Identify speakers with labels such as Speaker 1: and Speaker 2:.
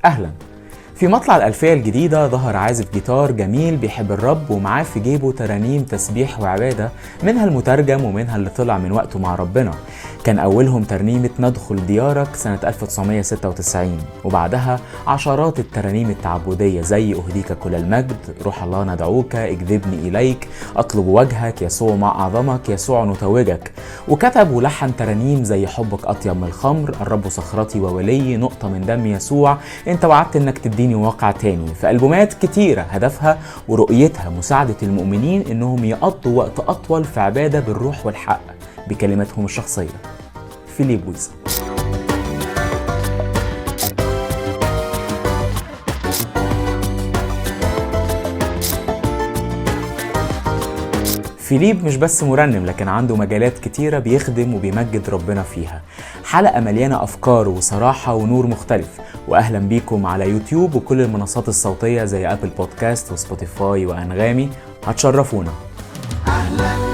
Speaker 1: أهلا. في مطلع الألفية الجديدة ظهر عازف جيتار جميل بيحب الرب ومعاه في جيبه ترانيم تسبيح وعبادة، منها المترجم ومنها اللي طلع من وقته مع ربنا. كان أولهم ترنيمة ندخل ديارك سنة 1996، وبعدها عشرات الترانيم التعبدية زي أهديك كل المجد، روح الله ندعوك، اجذبني إليك، أطلب وجهك، يسوع ما أعظمك، يسوع نتوجك. وكتب ولحن ترانيم زي حبك أطيب من الخمر، الرب صخرتي وولي، نقطة من دم يسوع، انت وعدت انك تديني واقع تاني. في ألبومات كتيرة هدفها ورؤيتها مساعدة المؤمنين انهم يقضوا وقت أطول في عبادة بالروح والحق بكلماتهم الشخصية. فيليب ويصا. فيليب مش بس مرنم، لكن عنده مجالات كتيرة بيخدم وبيمجد ربنا فيها. حلقة مليانة أفكار وصراحة ونور مختلف. وأهلا بيكم على يوتيوب وكل المنصات الصوتية زي Apple Podcast و Spotify وأنغامي. هتشرفونا.
Speaker 2: أهلا.